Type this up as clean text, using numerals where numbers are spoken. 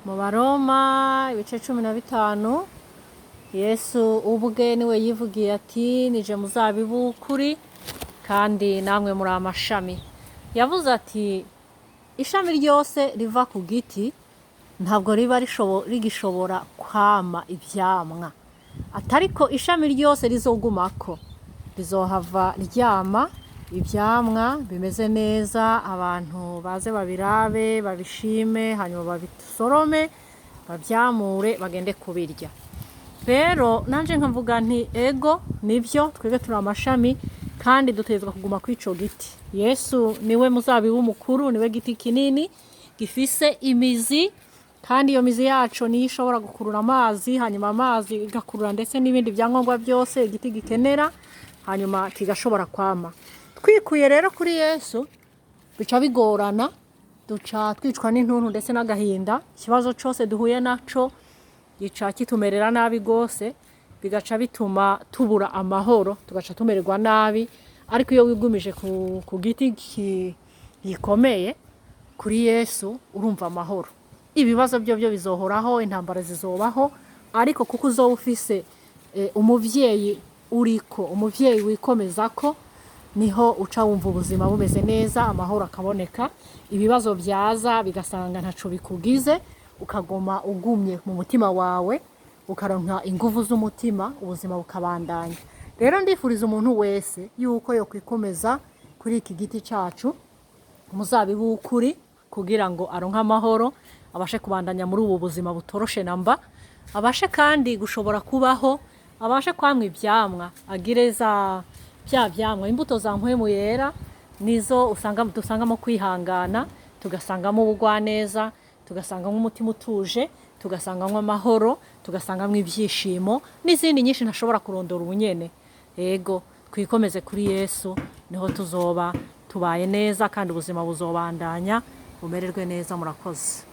Mu Baroma ibice 15, Yesu ubwe niwe yivugiye ati: "Nije muzabibu w'ukuri, kandi namwe muri amashami." Yavuze ati: "Ishami ryose riva ku giti ntabwo riba rigishobora kwama ivyamwa, atariko ishami ryose rizogumako rizohava ryama ivyamwa bimeze neza, abantu baze babirabe, babishime, hanyuma babisorome, bavyamure, bagende kubirya." Rero nanje nkavuga nti: "Ego, nivyo, twebwe turi amashami kandi dutegerezwa kuguma kw'ico giti." Yesu niwe muzabibu mukuru, niwe giti kinini gifise imizi, kandi iyo mizi yaco niyo ishobora gukurura amazi, hanyuma amazi igakurura ndetse n'ibindi vyangombwa byose igiti gikenera, hanyuma kigashobora kwama. Twikuye rero kuri Yesu bica bigorana, duca twicwa n'intuntu ndetse n'agahinda. Ikibazo cose duhuye naco gica kitumerera nabi gose, bigaca bituma tubura amahoro, tugaca tumererwa nabi. Ariko iyo wigumije ku giti gikomeye, kuri Yesu, urumva amahoro. Ibibazo byo byo bizohoraho, intambara zizobaho, ariko kuko uzoba ufise umuvyeyi uriko, umuvyeyi wikomeza ko, niho uca wumva ubuzima bumeze neza, amahoro akaboneka. Ibibazo byaza bigasanga ntaco bikugize, ukaguma ugumye mu mutima wawe, ukaronka inguvu z'umutima, ubuzima bukabandanya. Rero ndifuriza umuntu wese yuko yokwikomeza kuri iki giti cacu, umuzabibu w'ukuri, kugira ngo aronke amahoro, abashe kubandanya muri ubu buzima butoroshe namba, abashe kandi gushobora kubaho, abashe kwamwa ivyamwa, agire za bya vyamwa, imbuto za Mpwemu Yera, nizo usanga dusangamo kwihangana, tugasangamo ubugwaneza, tugasangamo umutima utuje, tugasangamo amahoro, tugasangamo ibyishimo n'izindi nyinshi ntashobora kurondora ubunyene. Ego, twikomeze kuri Yesu, niho tuzoba tubaye neza kandi ubuzima buzobandanya bumererwe neza. Murakoze.